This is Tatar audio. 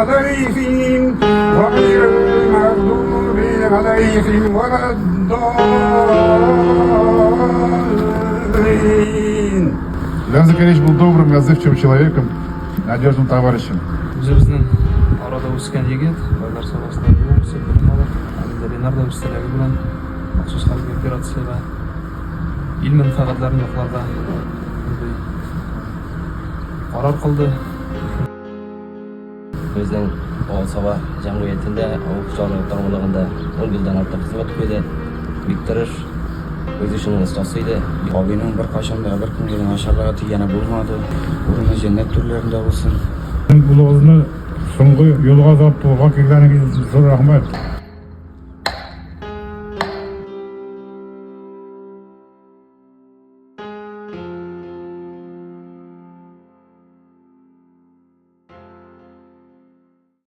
عليهم غير المغضوب عليهم ولا الضالين. Леон Закаревич был добрым и отзывчивым человеком, надежным товарищем. Үзебезнең арада үскән егет, байлар Сабасында туып үсеп, белем алып, һәм инде Ленар да үз теләге белән махсус хәрби операциягә ил мәнфәгатьләрен якларга шундый карар кылды. Безнең Авыл Саба җәмгыятендә авыл хуҗалыгы тармагында ун елдан артык хезмәт куйды. Бик тырыш, үз эшенең остасы иде. Абыйның беркайчан да беркемгә дә начарлыгы тигәне булмады. Урыны җәннәт түрләрендә булсын. Улыгызны соңгы юлга озатуга килгәнегез өчен зур рәхмәт.